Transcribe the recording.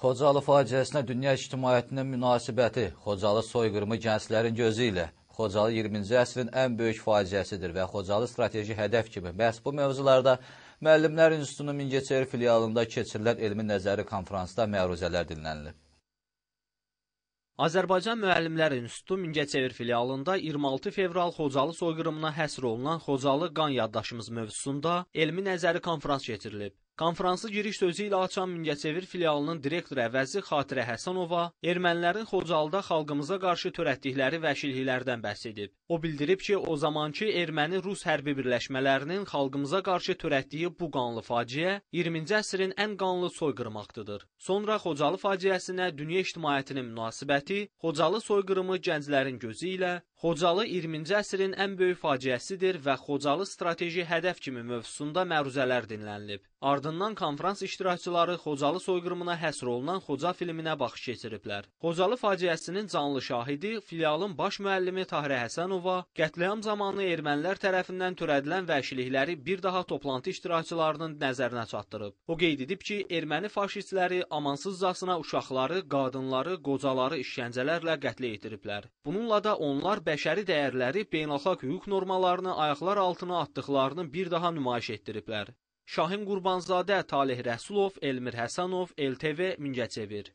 Xocalı faciəsinə dünya ictimaiyyətinin münasibəti, Xocalı soyqırımı gənclərin gözü ilə, Xocalı 20-ci əsrin ən böyük faciəsidir və Xocalı strateji hədəf kimi məhz bu mövzularda Müəllimlər İnstitutunun Mingəçevir filialında keçirilən elmi nəzəri konfransda məruzələr dinlənilib. Azərbaycan Müəllimlər İnstitutu Mingəçevir filialında 26 fevral Xocalı soyqırımına həsr olunan Xocalı qan yaddaşımız mövzusunda elmi nəzəri konfrans keçirilib. Konfransı giriş sözü ilə açan Mingəçevir filialının direktor əvəzi Xatirə Həsənova ermənilərin Xocalıda xalqımıza qarşı törətdikləri vəhşiliklərdən bəhs edib. O bildirib ki, o zamanki erməni-rus hərbi birləşmələrinin xalqımıza qarşı törətdiyi bu qanlı faciə 20-ci əsrin ən qanlı soyqırım aktıdır. Sonra Xocalı faciəsinə dünya ictimaiyyətinin münasibəti, Xocalı soyqırımı gənclərin gözü ilə, Xocalı 20-ci əsrin ən böyük faciəsidir və Xocalı strateji hədəf kimi mövzusunda məruzələr dinlənilib. Ardından konfrans iştirakçıları Xocalı soyqırımına həsr olunan Xoca filminə baxış keçiriblər. Xocalı faciəsinin canlı şahidi, filialın baş müəllimi Tahirə Həsənova qətliam zamanı ermənilər tərəfindən törədilən vəhşilikləri bir daha toplantı iştirakçılarının nəzərinə çatdırıb. O qeyd edib ki, erməni faşistləri amansızcasına uşaqları, qadınları, qocaları işgəncələrlə qətlə yetiriblər. Bununla da onlar bəşəri dəyərləri, beynəlxalq hüquq normalarını ayaqlar altına atdıqlarını bir daha nümayiş etdiriblər. Şahin Qurbanzadə, Taleh Rəsulov, Elmir Həsənov, LTV, Mingəçevir.